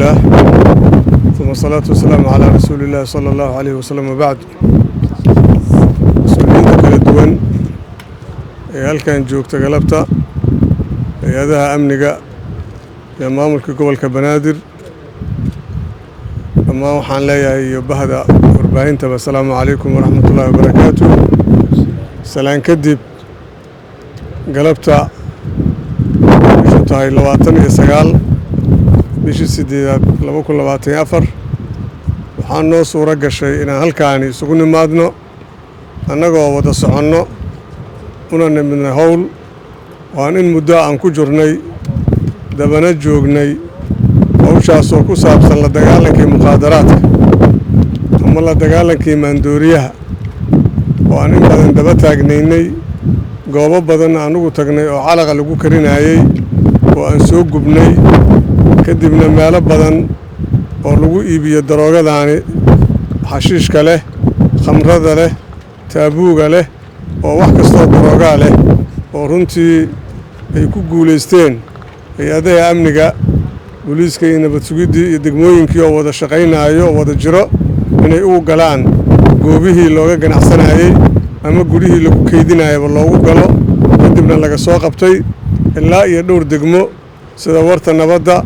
Lilah, uma asalaatu wasalaamu calaa rasuuli illahi sala allahu calayhi wasalam, wabacd. Mas-uuliyiinta kala duwan ee halkan joogta galabta, hay-adaha amniga iyo maamulka gobolka Banaadir dhammaan, waxaan leeyahay, iyo bahda warbaahintaba, asalaamu calaykum waraxmat ullahi wabarakaatu. Salaan kadib, galabta bishu tahay 29 bishii 8aad 2024, waxaa noo suuro gashay inaan halkaani isugu nimaadno annagoo wada soconno, una nimidnay howl waan in muddo aan ku jirnay, dabana joognay, hawshaasoo ku saabsan la dagaalankii mukhaadaraadka ama la dagaalankii maandooriyaha, oo aan in badan daba taagnaynay, goobo badan aan ugu tagnay oo calaqa lagu karinaayey oo aan soo gubnay, kadibna meelo badan oo lagu iibiyo daroogadaani xashiishka leh, khamrada leh, taabuuga leh, oo wax kastoo daroogaa leh, oo runtii ay ku guulaysteen hay-adaha amniga, booliiska iyo nabad sugiddii iyo degmooyinkii oo wada shaqaynaayo oo wada jiro, inay ugu galaan goobihii looga ganacsanayey ama gurihii lagu keydinayaba loogu galo, kadibna laga soo qabtay ilaa iyo dhowr degmo sida Warta Nabadda,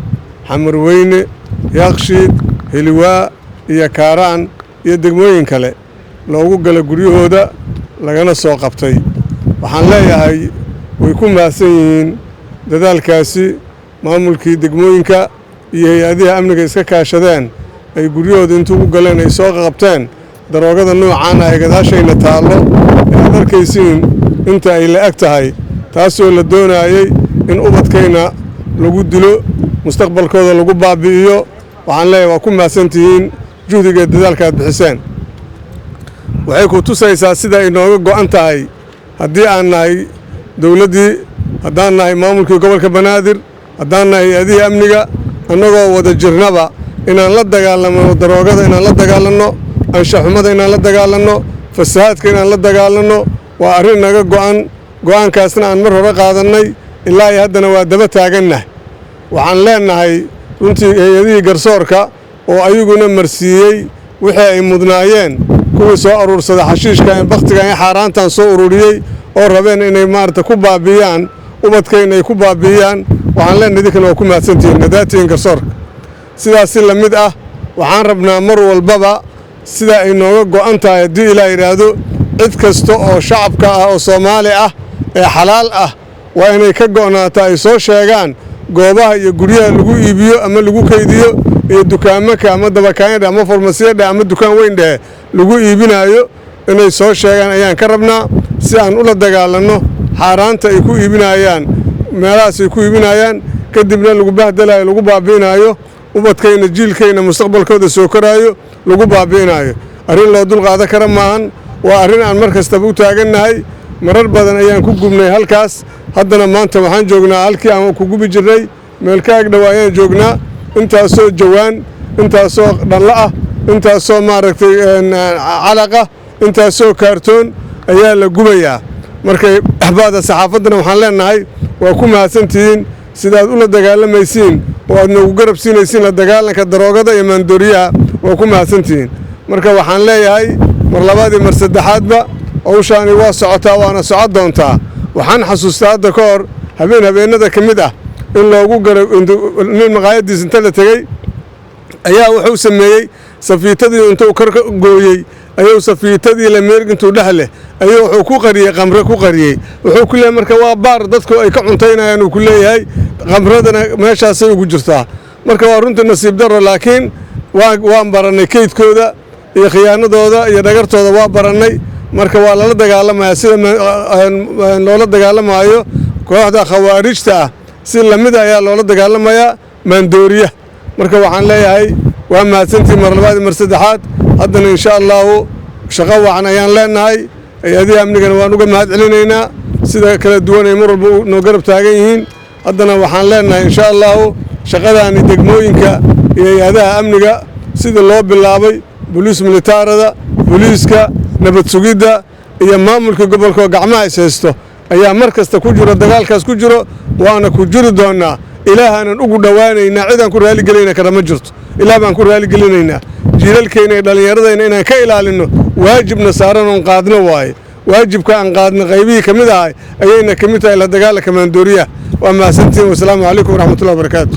Xamarweyne, Yaaqshiid, Heliwaa iyo Kaaraan iyo degmooyin kale loogu gala guryahooda lagana soo qabtay. Waxaan leeyahay way ku mahadsan yihiin dadaalkaasi maamulkii degmooyinka iyo hay-adihii amniga iska kaashadeen, ay guryahooda intuu u galeen ay soo qabteen daroogada noocaana ay gadaashayna taallo ee aad arkaysiin inta ay la eg tahay, taasoo la doonaayey in ubadkayna lagu dilo, mustaqbalkooda lagu baabi'iyo. Waxaan leeyahay waa ku mahadsantihiin juhdiga dadaalka aad bixiseen. Waxay ku tusaysaa sida ay nooga go'an tahay, haddii aan nahay dowladdii, haddaan nahay maamulkii gobolka Banaadir, haddaan nahay hay-adihii amniga, annagoo wada jirnaba, inaan la dagaalamno daroogada, inaan la dagaalanno anshaxumada, inaan la dagaalanno fasahaadka, inaan la dagaalanno. Waa arrin naga go'an, go'aankaasna aan mar hore qaadannay, ilaa iyo haddana waa daba taagannah. Waxaan leennahay runtii hay-adihii garsoorka oo ayaguna marsiiyey wixii ay mudnaayeen kuwii soo aruursada xashiishka ee bakhtiga ee xaaraantan soo ururiyey oo rabeen inay maarata ku baabi'iyaan ubadkayna, ay ku baabi'iyaan, waxaan leenahay idinkana waa ku mahadsantihiin nadaatihiin garsoorka. Sidaas si la mid ah, waxaan rabnaa mar walbaba sida ay nooga go'an tahay, haddii Ilaah yidhaahdo, cid kasta oo shacabka ah oo Soomaali ah ee xalaal ah waa inay ka go'naato, ay soo sheegaan goobaha iyo guryaha lagu iibiyo ama lagu kaydiyo iyo dukaamaka ama dabakaanya dheh ama farmasiya dheh ama dukaan weyn dheh lagu iibinaayo, inay soo sheegaan ayaan ka rabnaa, si aan ula dagaalanno xaaraanta ay ku iibinayaan meelahaas ay ku iibinayaan, kadibna lagu bahdelayo, lagu baabi'inaayo ubadkayna, jiilkayna mustaqbalkooda soo koraayo lagu baabi'inaayo. Arrin loo dulqaadan kara maahan. Waa arrin aan mar kastaba u taagannahay. Marar badan ayaan ku gubnay halkaas. Haddana maanta waxaan joognaa halkii aan ku gubi jirnay, meel ka ag dhow ayaan joognaa. Intaasoo jawaan, intaasoo dhallo ah, intaasoo maaragtay calaqa, intaasoo kaartoon ayaa la gubayaa. Markay bahda saxaafaddana waxaan leenahay waa ku mahadsantihiin sidaad ula dagaalamaysiin oo aad noogu garab siinaysiin la dagaalanka daroogada iyo maandooriyaha. Waa ku mahadsantihiin. Marka waxaan leeyahay mar labaad iyo mar saddexaadba, hawshaani waa socotaa, waana socon doontaa. Waxaan xasuustaa hadda ka hor habeen habeennada ka mid ah in loogu galay nin maqaayaddiis inta la tegey ayaa wuxuu sameeyey safiitadii intuu kor ka gooyey ayuu safiitadii lameerg intuu dhex leh ayuu wuxuu ku qariyey qamre ku qariyey. Wuxuu ku leeyahay marka waa baar dadku ay ka cuntaynayaan, uu ku leeyahay, qamradana meeshaasay ugu jirtaa. Marka waa runtii nasiib darro, laakiin waan barannay kaydkooda iyo khiyaanadooda iyo dhagartooda, waa barannay. Marka waa lala dagaalamayaa sida loola dagaalamaayo kooxda khawaarijta ah, si lamida ayaa loola dagaalamayaa maandooriya. Marka waxaan leeyahay waa mahadsantihin mar labaad iyo mar saddexaad. Haddana insha Allahu shaqo wacan ayaan leenahay. Hay-adihii amnigana waan uga mahad celinaynaa sida kala duwan ay mar walba noo garab taagan yihiin. Haddana waxaan leenahay insha Allahu shaqadaani degmooyinka iyo hay-adaha amniga sida loo bilaabay, boliis militaarada, booliiska, nabad sugidda iyo maamulka gobolka oo gacmaha is haysto ayaa mar kasta ku jiro dagaalkaas ku jiro, waana ku jiri doonnaa. Ilaahaanan ugu dhowaanaynaa. Cidaan ku raaligelayna kara ma jirto. Ilaah baan ku raaligelinaynaa. Jiilalkayna iyo dhallinyaradayna inaan ka ilaalinno waajibna saaran oon qaadno waaye. Waajibka aan qaadno qaybihii ka mid ahay ayayna ka mid tahay la dagaalanka maandooriyaha. Waa mahadsantihiin. Wasalaamu calaykum waraxmatullahi wabarakaatu.